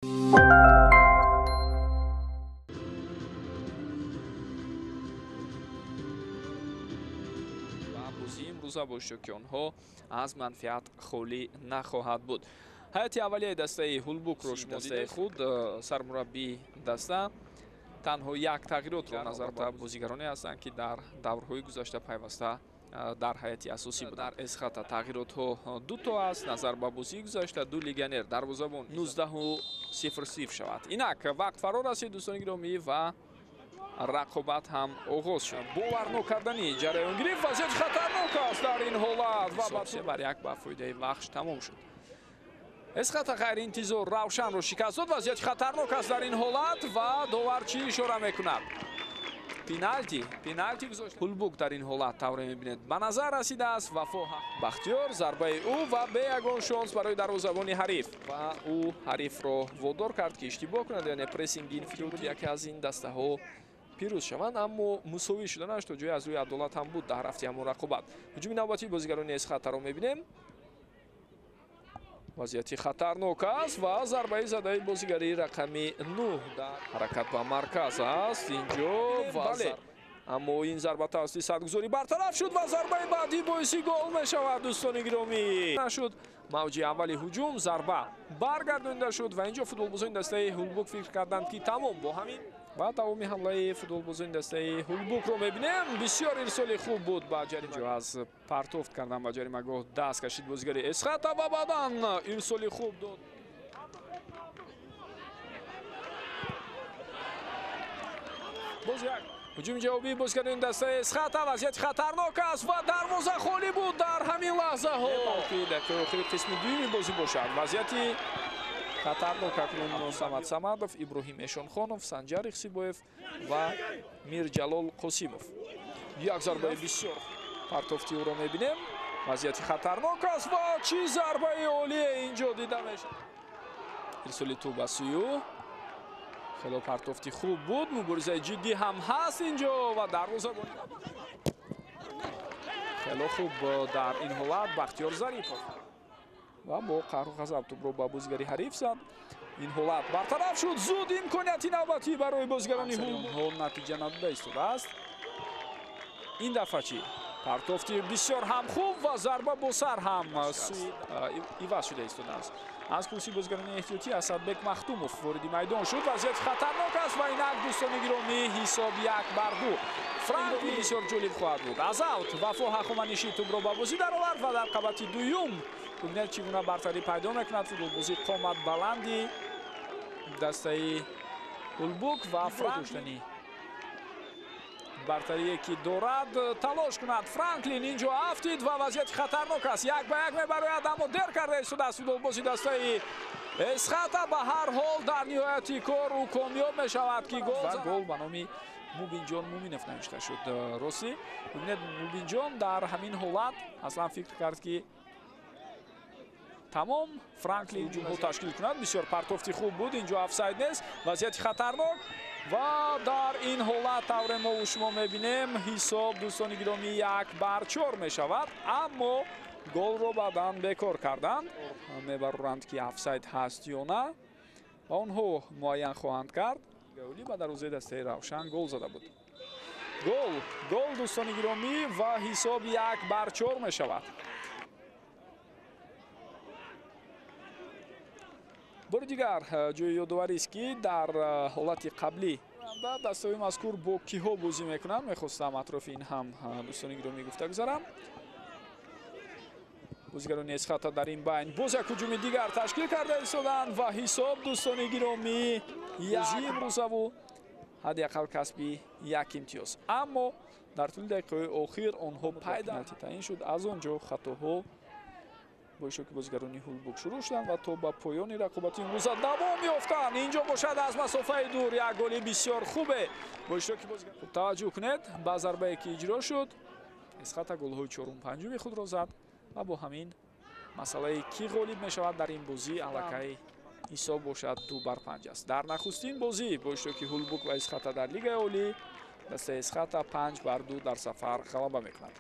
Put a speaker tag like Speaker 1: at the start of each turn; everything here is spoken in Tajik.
Speaker 1: Бозии имрӯза бо иштироки онҳо аз манфиат холӣ нахоҳад буд. Ҳайати аввалияи дастаи Ҳулбукро дастаи худ сармураббии даста танҳо як тағйиротро назар ба бозигароне ҳастанд, ки дар даврҳои гузашта пайваста дар ҳайати асосӣ буданд. Дар Эсхата тағйиротҳо дуто аст. Назар ба бозии гузашта ду легионер дарвозабон 19:00 шавад. Инак вақт фаро расид, дӯстони гиромӣ, ва рақобат ҳам оғоз шуд. Боварнок кардани ҷараён гирифт, вазъияти хатарнок аст дар ин ҳолат ва ба 3-1 ба фоидаи Вахш тамом шуд. Эсхата ғайриинтизор Равшанро шикаст дод, вазъияти хатарнок аст дар ин ҳолат ва довар чӣ ишора мекунад? Пеналти, пеналти гузошт. Ҳулбук дар ин ҳолат тавре мебинед ба назар расидааст. Вафо Бахтиёр зарбаи ӯ ва бе ягон шонс барои дарвозабони ҳариф ва ӯ ҳарифро водор кард, ки иштибоҳ кунад, яъне прессинги инфирод яке аз ин дастаҳо пирӯз шаванд, аммо мусовӣ шуданаш то ҷое аз рӯи адолат ҳам буд дар рафти ҳамон рақобат. Ҳуҷуми навбатии бозигарони Эсхатаро мебинем. Вазъияти хатарнок аст ва зарбаи задаи бозигари рақами 9 дар ҳаракат ба марказ аст инҷо ва бале, аммо ин зарба тавассути садгузорӣ бартараф шуд ва зарбаи баъдӣ боиси гол мешавад, дӯстони гиромӣ. Нашуд мавҷи аввали ҳуҷум, зарба баргардонида шуд ва инҷо футболбозони дастаи Ҳулбук фикр карданд, ки тамом бо ҳамин ва давоми ҳамлаи футболбозони дастаи Ҳулбукро мебинем. Бисёр ирсоли хуб буд ба ҷарима. Аз партофт кардан ба ҷаримагоҳ даст кашид бозигари Эсхата ва баъдан ирсоли хуб дод. Боз як ҳуҷуми ҷавобии бозигарони дастаи Эсхата, вазъияти хатарнок аст ва дарвоза холӣ буд дар ҳамин лаҳзаҳо. Балки дақиқаи охири қисми дуюми бозӣ бошад. Вазъияти хатарнок акнун Самад Самадов, Иброҳим Эшонхонов, Санҷар Ихсибоев ва Мирҷалол Қосимов. Як зарбаи бисёр партофти ӯро мебинем. Вазъияти хатарнок аст ва чӣ зарбаи олие инҷо дида мешавад. Ирсоли тӯб ба сӯи ӯ. Хело партофти хуб буд, муборизаи ҷиддӣ ҳам ҳаст инҷо ва дарвозабон хело хуб дар ин ҳолат Бахтиёр Зарипов ва бо қаҳру ғазаб тӯбро ба бозигари ҳариф зад. Ин ҳолат бартараф шуд. Зуд имконияти навбатӣ барои бозигарони Ҳулбук натиҷа надода истодааст. Ин дафъа чӣ? Партофти бисёр ҳам хуб ва зарба бо сар ҳам иваз шуда истодааст. Аз курсии бозигарони эҳтиётӣ Асадбек Махтумов вориди майдон шуд. Вазъияти хатарнок аст ва инак, дӯстони гиромӣ, ҳисоб 1-2. Франклин бисёр ҷолиб хоҳад буд. Аз аут Вафо Ҳахоманишӣ тӯбро ба бозӣ даровард ва дар қабати дуюм бубинед чӣ гуна бартарӣ пайдо мекунад футболбози қомат баланди дастаи Ҳулбук ва Франклин. Бартарие ки дорад талош кунад. Франклин инҷо афтид ва вазъияти хатарнок аст. 1-1 мебарояд, аммо дер карда истодааст футболбози дастаи Эсхата. Ба ҳар ҳол дар ниҳояти кор ӯ комёб мешавад, ки гол ва гол ба номи Мубинҷон Муминов навишта шуд. Ростӣ бубинед, Мубинҷон дар ҳамин ҳолат аслан фикр кард, ки тамом Франклин ҳуҷумҳо ташкил кунад. Бисёр партофти хуб буд, инҷо офсайд нест, вазъияти хатарнок ва дар ин ҳолат тавре мо шумо мебинем ҳисоб, дӯстони гиромӣ, 1-4 мешавад, аммо голро баъдан бекор карданд. Мебароранд, ки офсайд ҳаст ё на ва онҳо муайян хоҳанд кард. Гаулӣ ба дарвозаи дастаи Равшан гол зада буд. Гол, гол, дӯстони гиромӣ, ва ҳисоб 1-4 мешавад. Бори дигар ҷои ёдоварист, ки дар ҳолати қаблӣ дастаҳои мазкур бо киҳо бозӣ мекунанд. Мехостам атрофи ин ҳам, дӯстони гиромӣ, гуфта гузарам. Бозигарони Эсхата дар ин байн боз як ҳуҷуми дигар ташкил карда истоданд ва ҳисоб, дӯстони гиромӣ, бозии имрӯзаву ҳадди ақал касби як имтиёз. Аммо дар тӯли дақиқаҳои охир онҳо пеналти таъин шуд. Аз он ҷо хатоҳо бо иштироки бозигарони Ҳулбук шурӯъ шуданд ва то ба поёни рақобати имрӯза давом ёфтанд. Инҷо бошад аз масофаи дур як голи бисёр хубе бо иштироки бозигар. Хуб таваҷҷӯҳ кунед ба зарбае ки иҷро шуд. Эсхата голҳои чорум панҷуми худро зад ва бо ҳамин масъалаи ки ғолиб мешавад дар ин бозӣ аллакай ҳисоб бошад 2-5 аст. Дар нахустин бозӣ бо иштироки Ҳулбук ва Эсхата дар Лигаи Олӣ дастаи Эсхата 5-2 дар сафар ғалаба мекунад.